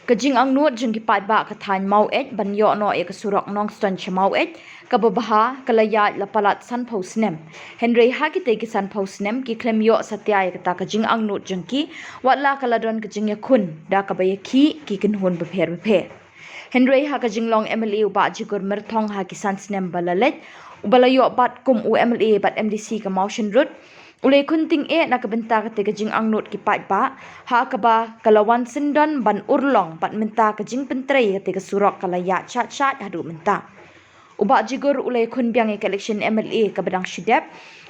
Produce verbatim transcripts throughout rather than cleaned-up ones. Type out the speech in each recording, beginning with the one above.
Ka jingangnud jong ki paidbah ka thaiñ Maweit ban ïoh noh ïa ka surok Nongstoiñ sha Maweit kaba bha ka la ïaid la palat sanphew snem. Hynrei ha kitei ki sanphew snem ki khlem ïoh satia ïa kata ka jingangnud jong ki, watla ka la don ka jingïakhun da kaba ïakhih ki kynhun bapher bapher. Hynrei ha ka jinglong M L A u Bah Jigur Myrthong ha ki san snem ba la leit, uba la ïoh bat kum u M L A bad M D C ka Mawshynrut, u la ïakhun tyngeh na ka bynta kata ka jingangnud ki paidbah, ha kaba ka la wan syndon ban urlong bad mynta ka jingpyntrei kata ka surok ka la ïaid shait shait haduh mynta. U Bah Jigur u la ïakhun biang ïa ka election M L A kaba dang shu dep,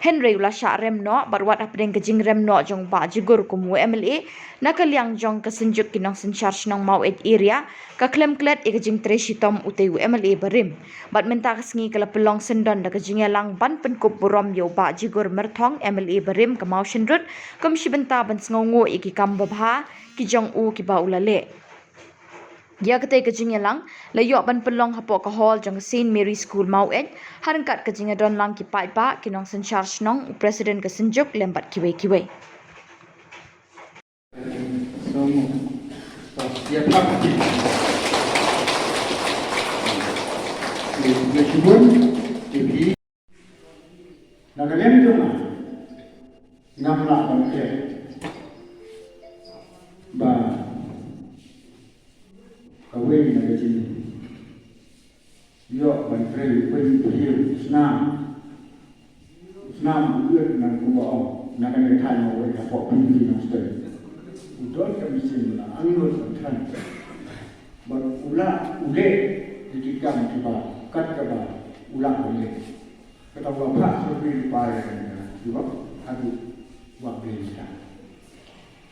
hynrei u la shah rem noh bad wat hapdeng ka jingrem noh jong u Bah Jigur kum u M L A, na ka liang jong ka Synjuk ki Nongsynshar Shnong Maweit Area, ka khlem klet ïa ka jingtrei shitom utei u M L A barim. Bad mynta ka sngi ka la pynlong syndon da ka jingïalang ban pynkup burom ïa u Bah Jigur Myrthong M L A barim ka Mawshynrut, kum shi bynta ban sngewnguh ïa ki kam babha ki jong u kiba u la leh. Ïa katei ka jingïalang la ïoh ban pynlong hapoh ka hall jong ka Saint Mary School Maweit, ha ryngkat ka jingïadon lang ki paidbah, ki nongsynshar shnong, u president ka Synjuk lem bad kiwei kiwei. Na ka liang jong nga, ngam lah ban klet ba kawei na ka jingïoh ban trei, u pynbriew u snam, u snam u ïoh na kumba ong na kane ka thaiñ Maweit hapoh Pynjri Nongstoiñ. U don ka mynsiem la angnud ban thrang bad u lah u leh ïa ki kam kiba kat kaba u lah ban leh. Kata u la phah survey lypa ïa kane ka jubab haduh wah blei mynta.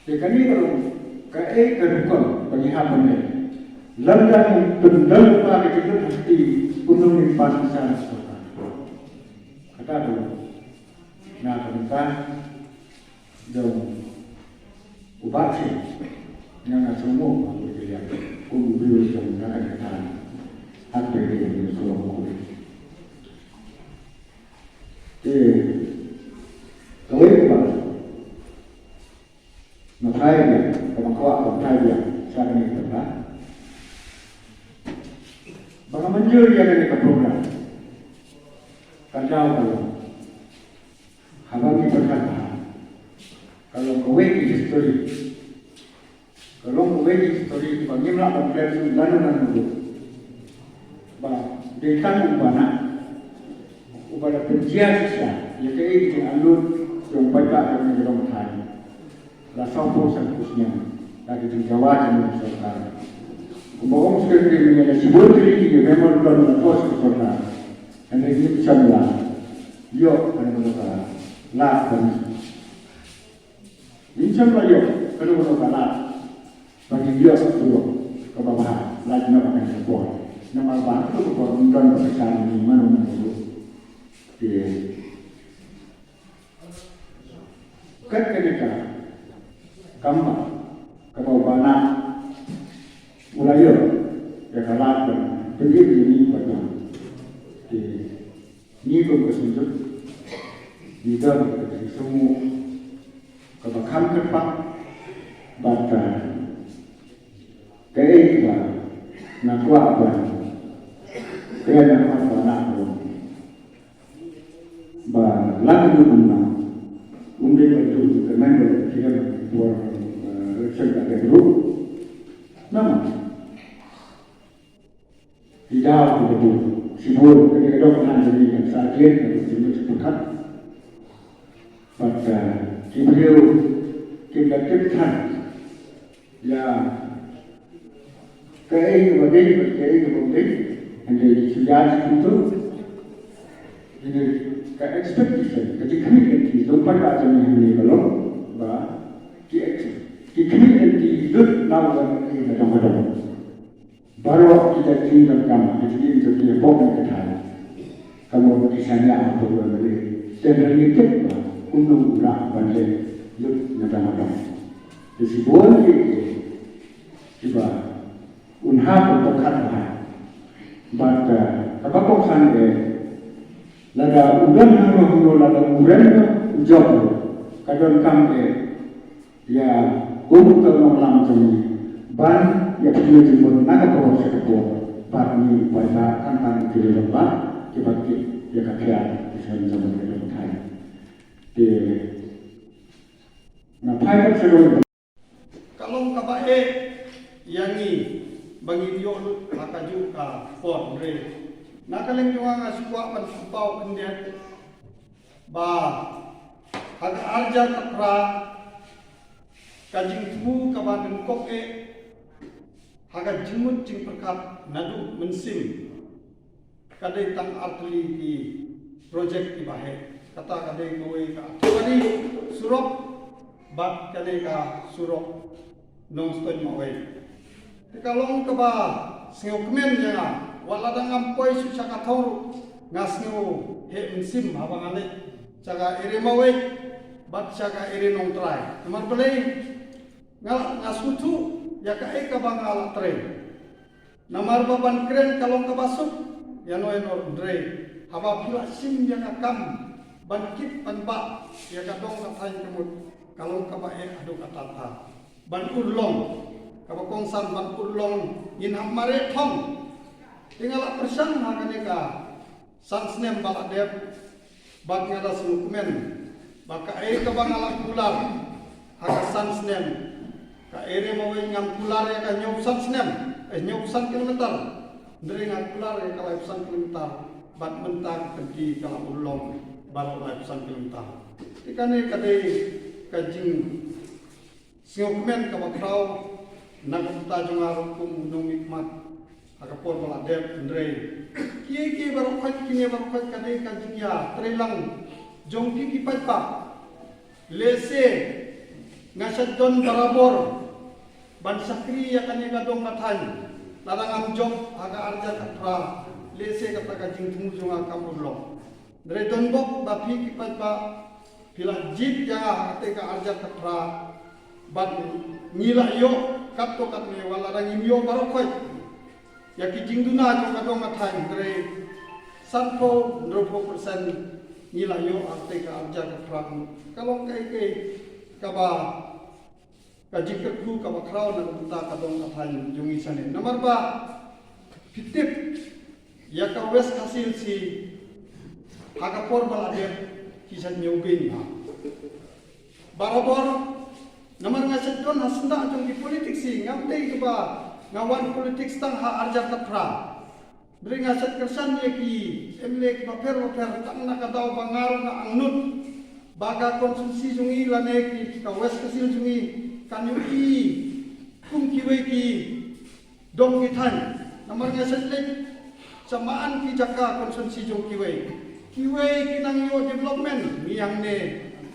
Te kane ka long kaei ka rukon ba ngi hap ban leh. Lada ngim pynlong lypa ka jingïoh ha kti, kumno ngin pan pisa na sorkar? Kata ka long na ka bynta jong u Bah Sing, nga nga sngewbha ba u ïa kum u briew jong nga kan kata. Hap ban ïa sngewbha. Te kawei ka ba nga phai biang, ka ba nga kwah ban phai biang sha kane ka ba nga mynjur ïa kane ka program. Ka daw ka long haba ngi pyrkhat bha, ka long kawei ka history. Ka long kawei ka history ba ngim lah ban klet lano lano ruh. Ba dei tang u Bah Nah uba la pynjia shisha ïa kaei ka jingangnud jong u paidbah jong ngi ka dong thaiñ. La sawphew sanphew snem da ka jingjia jong u sorkar. Kumba ong secretary mynne, la shibun tylli ki memorandum la thoh sha sorkar. Hynrei ngim shym la ïoh kano kano ka lad ban, ngim shym la ïoh kano kano ka lad ban ïoh ka surok kaba bha, lait noh ha kane ka por. Namar ba ha kane ka por ngim don ba ka shah ïa mano mano ruh. Te kat kane ka kam ba kaba u Bah Nah u la ïoh ïa ka lad ban pyndep ïa ngi pat. Te ngi kum ka Synjuk ngi don ka jingsngewnguh kaba kham kyrpang bad, ah, kaei kaba nga kwah ban kren ha khmat u Bah Nah ka long ba la ka dei kumno, um dei ban dei ka member ka kyrem por, eh, election ka dei ruh. Namar ki daw ki dei shibun, ka dei ka dong than ka dei kan sa kien ka dei shibun shibun kat. Bad, eh, ki briew kim da tip than ïa kaei kaba dei bad kaei kaba ym dei. Hynrei shu ïaid shu kumto. Hynrei ka expectation, ka jingkhmih lynti jong u paidbah jong ngi hangne ka long ba ki ex-, ki khmih lynti lut na u ban ïa ka dong ka dong. Baroh ki jait ki donkam ha ka jingim jong ki hapoh kane ka thaiñ. Ka mut ki shaniah ha ka U M L A. Te hynrei ngi tip ba kumno u lah ban leh lut na dang na dang. Te shibun ki, kiba un hap ban pyrkhat bha. Bad, eh, kaba kongsan eh, lada u don hangno hangno, lada u rem u jop, ka donkam eh ïa kum uta u nonglam jong ngi ban Ka thikna jingmut na ka por sha ka por, bad ngi paidbah tang tang ki riewrangbah kiba kit ïa ka thiang ki seng jong ka thaiñ. Te na phai ka seng, ka long kaba eh ïa ngi ba ngin ïoh lut ha kajuh ka por, hynrei na ka liang jong nga nga shu kwah ban pynpaw khyndiat ba ha ka arhajar khatphra ka jingthmu kaba nyngkong eh ha ka jingmut jingpyrkhat naduh mynsiem ka dei tang artylli ki projek kiba heh. Kata ka dei kawei ka Athibari surok bad ka dei ka surok Nongstoiñ Mawei. Te ka long kaba sngewkmen ïa nga, wat lada ngam poi shuh sha ka thong ruh nga sngew heh mynsiem haba nga leit sha ka area Mawei bad sha ka area Nongtrai. Namar balei? Nga, nga sngewthuh ïa kaei kaba nga la trei. Namar ba ban kren ka long kaba suk ïano ïano, hynrei haba phi la shim ïa ka kam ban kit ban bah ïa ka dong ka thaiñ ka mut, ka long kaba eh haduh katta katta. Ban urlong, kaba kongsan ban urlong, ngin hap mareh thong. Te nga la pyrshang ha kane ka san snem ba la dep, bad nga da sngewkmen ba kaei kaba nga la kular ha ka san snem, ka area Mawei ngam kular ïa ka hynñiewphew san snem, eh, hynñiewphew san kilometer. Hynrei nga kular ïa ka laiphew san kilometer, bad mynta ka kynti ka la urlong baroh laiphew san kilometer. Te kane ka dei ka jing sngewkmen kaba khraw na ka bynta jong nga ruh kum u nongmihkhmat ha ka por ba la dep, hynrei kiei kiei baroh khoit, kine baroh khoit ka dei ka jingïatreilang jong phi ki paidbah. Lehse nga shait don barabor ban shakri ïa kane ka dong ka thaiñ, lada ngam jop ha ka arhajar khatphra, lehse kata ka jingthmu jong nga kam urlong. Hynrei don bok ba phi ki paidbah phi la jied ïa nga ha katei ka arhajar khatphra, bad ngi la ïoh katto katne, wat lada ngim ïoh baroh khoit ïa ki jingduna jong ka dong ka thaiñ, hynrei sanphew hynriewphew percent ngi la ïoh ha katei ka arhajar khatphra. Ka long kaei kaei kaba ka jingkyrkhu kaba khraw na ka bynta ka dong ka thaiñ jong ngi shane. Namar ba phi tip ïa ka West Khasi Hills hi ha ka por ba la dep ki shait ñiew beiñ ha barabor. Namar nga shait don ha syndah jong ki politics hi, ngam dei kaba nga wan politics tang ha arhajar khatphra. Hynrei nga shait kyrshan ïa ki M L A kiba pher ba pher, tang na ka daw ba nga ruh nga angnud ba ka constituency jong ngi lane ki ka West Khasi Hills jong ngi kan ïohi kum kiwei ki dong ki thaiñ. Namar nga shait leit sha man ki jaka constituency jong kiwei, kiwei ki nang ïoh development, ngi hangne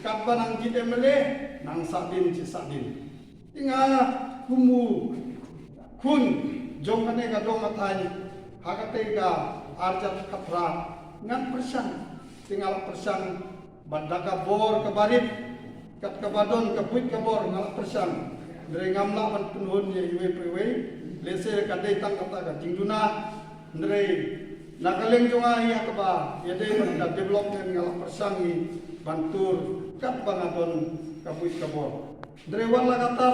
katba nang jied M L A nang sahdien shi sahdien. Te nga kum u khun jong kane ka dong ka thaiñ ha katei ka arhajar khatphra ngan pyrshang, te nga la pyrshang ban da ka bor kaba rit, kat kaba don ka buit ka bor nga la pyrshang. Hynrei ngam lah ban pynhun ïa iwei pa iwei, lehse ka dei tang kata ka jingduna. Hynrei na ka liang jong nga ïa kaba ïadei bad ka development nga la pyrshang hi ban tur katba nga don ka buit ka bor. Hynrei wat la katta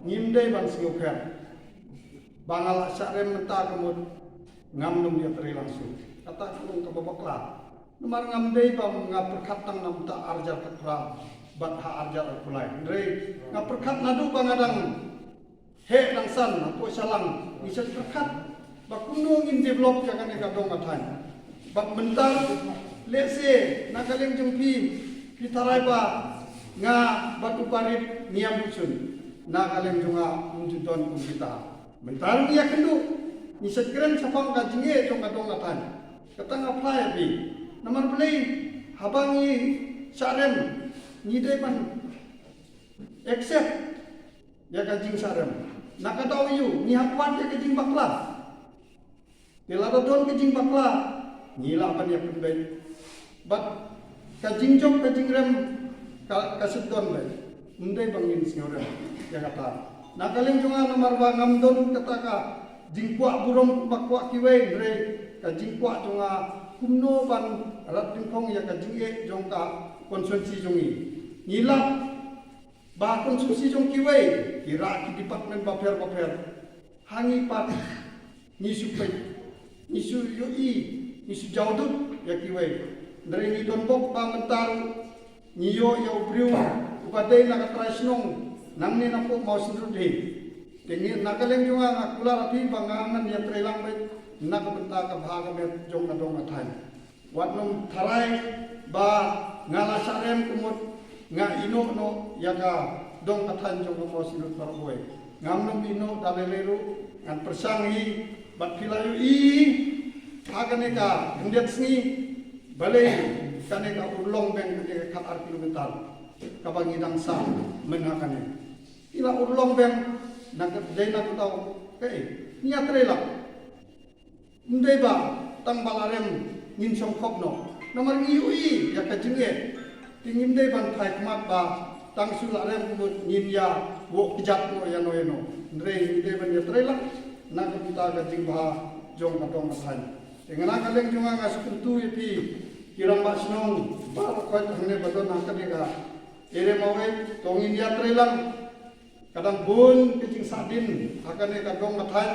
ngim dei ban sngewpher ba nga la shah rem mynta ka mut ngam nym ïatreilang shuh. Kata ka long kaba bakla. Namar ngam dei ba nga pyrkhat tang na bynta arhajar khatphra bad ha arhajar arphew lai, hynrei nga pyrkhat naduh ba nga dang heh dang san hapoh shalang, ngi shait pyrkhat ba kumno ngin develop ïa kane ka dong ka thaiñ. Bad mynta lehse na ka liang jong phi, phi tharai ba nga bad u Barit ngi ïam buh shun. Na ka liang jong nga ym ju don kum kita. Mynta ruh ngi ïakynduh, ngi shait kren shaphang ka jingeh jong ka dong ka thaiñ. Kata nga phla ïa phi. Namar balei? Haba ngi shah rem ngi dei ban accept ïa ka jingshah rem. Na ka daw aiu? Ngi hap wad ïa ka jingbakla. Te lada don ka jingbakla ngi lah ban ïapynbeit. Bad ka jingjop ka jingrem ka, ka shu don beit. Ym dei ba ngin sngewrem ïa kata. Na ka liang jong nga, namar ba ngam don kata ka jingkwah burom ba kwah kiwei, hynrei ka jingkwah jong nga kumno ban rat dyngkhong ïa ka jingeh jong ka constituency jong ngi. Ngi lap ba constituency jong kiwei ki rah ki department bapher bapher. Ha ngi pat ngi shu peit, ngi shu ïohi, ngi shu jaw dud ïa kiwei. Hynrei ngi don bok ba mynta ngi ïoh ïa u briew uba dei na ka trai shnong nangne na Mawsynrut hi. Te ngi na ka liang jong nga nga kular ïa phi ba nga ngan ïatreilang beit na ka bynta ka bha ka miat jong ka dong ka thaiñ. Wat nym tharai ba nga la sah rem ka mut nga ïehnoh noh ïa ka dong ka thaiñ jong ka Mawsynrut baroh kawei. Ngam nym ïehnoh da lei lei ruh, ngan pyrshang hi. Bad phi la ïohi ha kane ka khyndiat sngi, balei kane ka Urlong Beng kane ka khatar kilometer kaba ngi dang sah mynta kane. Phi la Urlong Beng na ka dei na ka daw kaei, ngi ïatreilang. Ym dei ba tang ba la rem ngin shong khop noh. Namar ngi ïohi ïa ka jingeh. Te ngim dei ban phai khmat ba tang shu la rem ka mut ngin ïa woh kjat noh ïano ïano. Hynrei ngi dei ban ïatreilang na ka bynta ka jingbha jong ka dong ka thaiñ. Te nga na ka liang jong nga nga sngewthuh ïa phi ki rangbah shnong baroh khoit hangne ba don ha kane ka area Mawei, to ngin ïatreilang. Ka dang bun ka jingsahdien ha kane ka dong ka thaiñ.